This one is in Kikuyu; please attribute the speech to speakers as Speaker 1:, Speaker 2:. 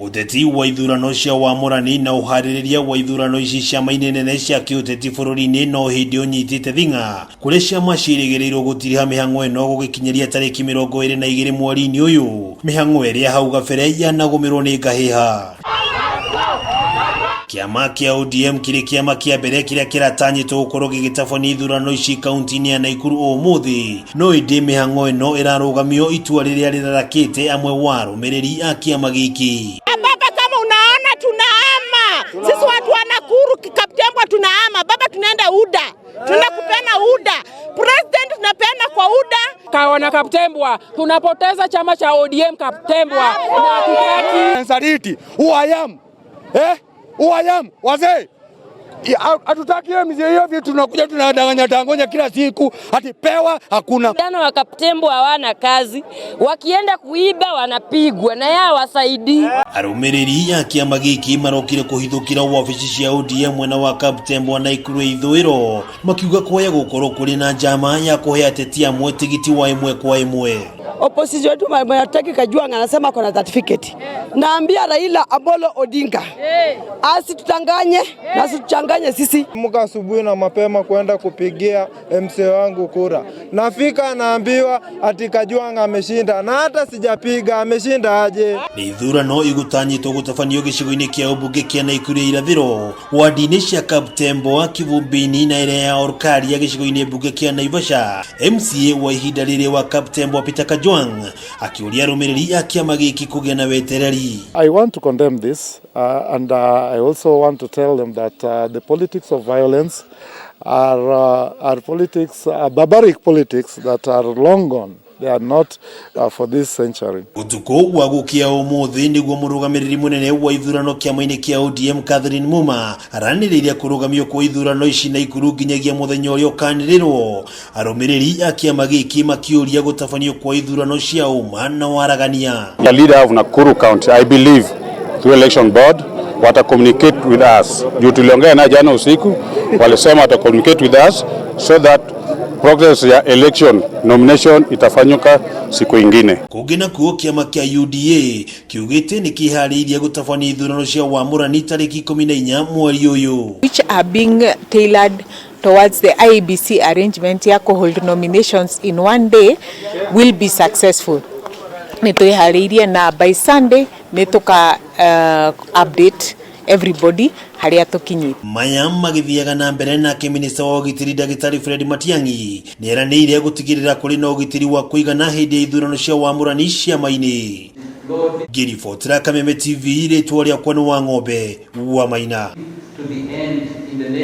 Speaker 1: Ũteti wa ithurano cia wamũrani na ũharĩrĩria wa ithurano ici ciama-inĩ nene cia kĩũteti bũrũri-inĩ no hĩndĩ ũnyitĩte thing'a, kũrĩa ciama ciĩrĩgĩrĩirwo gũtiriha mĩhang'o ĩno gũgĩkinyĩria tarĩki 22 mweri-inĩ ũyũ, mĩhang'o ĩrĩa hau gabere yanagũmĩrwo nĩ ngahĩha. Kĩama kĩa ODM kĩrĩ kĩama kĩa mbere kĩrĩa kĩratanyĩtwo gũkorwo gĩgĩtabania ithurano ici kaunti-inĩ ya Naikuru ũmũthĩ, no ĩndĩ mĩhang'o ĩno ĩrarũgamio, itua rĩrĩa rĩrarakĩte amwe wa arũmĩrĩri a kĩama gĩkĩ.
Speaker 2: Baba, kama unaona tunahama sisi watu wa Nakuru, Kaptembwa tunahama baba, tunaenda UDA, tunaenda kupeana UDA, president tunapeana kwa UDA.
Speaker 3: Kaona Kaptembwa tunapoteza chama cha ODM Kaptembwa na hatutaki.
Speaker 4: Msaliti, who I am? Eh? Who I am? Wazee. Hatutaki hiyo mzee, hiyo vitu tunakuja tunadanganya dangonya kila siku, ati pewa hakuna.
Speaker 5: Vijana wa Kaptembwa hawana kazi, wakienda kuiba wanapigwa na yao wasaidii.
Speaker 1: Arũmĩrĩri a kĩama gĩkĩ marokire kũhithũkĩra wabici cia ODM mwena wa Kaptembwa na Ikuru ya ithũĩro, makiuga kwaya gũkorwo kũrĩ na njama ya kũhe ateti amwe tigiti wa ĩmwe kwa ĩmwe.
Speaker 6: Opposition wetu Mwaitaki Kajwang' anasema kuna certificate. Naambia Raila Amolo Odinga asitutanganye na asituchanganye sisi.
Speaker 7: Amka asubuhi na mapema kwenda kupigia MCA wangu kura, nafika naambiwa ati Kajwang' ameshinda, na hata sijapiga, ameshinda aje?
Speaker 1: Nĩ ithurano igũtanyĩtwo gũtabanio gĩcigo-inĩ kĩa ũmbunge kĩa Naikuru ya irathĩro, wadi-inĩ cia Kaptembwa, Kivumbini na ĩrĩa ya Olkaria gĩcigo-inĩ mbunge kĩa Naivasha. MCA wa ihinda rĩrĩ wa Kaptembwa Peter Kajwang' akĩũria arũmĩrĩri a kĩama gĩkĩ kũgĩa na wetereri.
Speaker 8: I want to condemn this, and I also want to tell them that the politics of violence are politics, barbaric politics that are long gone. They are not for this century.
Speaker 1: Ũtukũ wa gũkĩa ũmũthĩ nĩguo mũrũgamĩrĩri mũnene wa ithurano kĩama-inĩ kĩa ODM Catherine Muma aranĩrĩire kũrũgamio kwa ithurano ici Naikuru nginyagia mũthenya ũrĩa ũkanĩrĩrwo, arũmĩrĩri a kĩama gĩkĩ makĩũria gũtabanio kwa ithurano cia ũma na waragania.
Speaker 9: The leader of Nakuru County, I believe through election board wata communicate with us. Juu tuliongea naye jana usiku, walisema wata communicate with us so that progress ya election nomination itafanyika siku ingine.
Speaker 1: Kũngĩ nakuo, kĩama kĩa UDA kiugĩte nĩ kĩharĩirie gũtabania ithurano cia wamũrani tarĩki 14 mweri ũyũ,
Speaker 10: which are being tailored towards the IEBC arrangement ya hold nominations in one day, will be successful. Nĩ twĩharĩirie na by Sunday nĩ tũka update everybody harĩa tũkinyĩte.
Speaker 1: Maya magĩthiaga na mbere, nake minista wa ũgitĩri Ndagĩtarĩ Fred Matiang'i nĩ eranĩire gũtigĩrĩra kũrĩ na ũgitĩri wa kũigana hĩndĩ ya ithurano cia wamũrani ciama-inĩ. Ngĩribotera Kameme TV, rĩtwa rĩakwa nĩ wa ng'ombe wa Maina.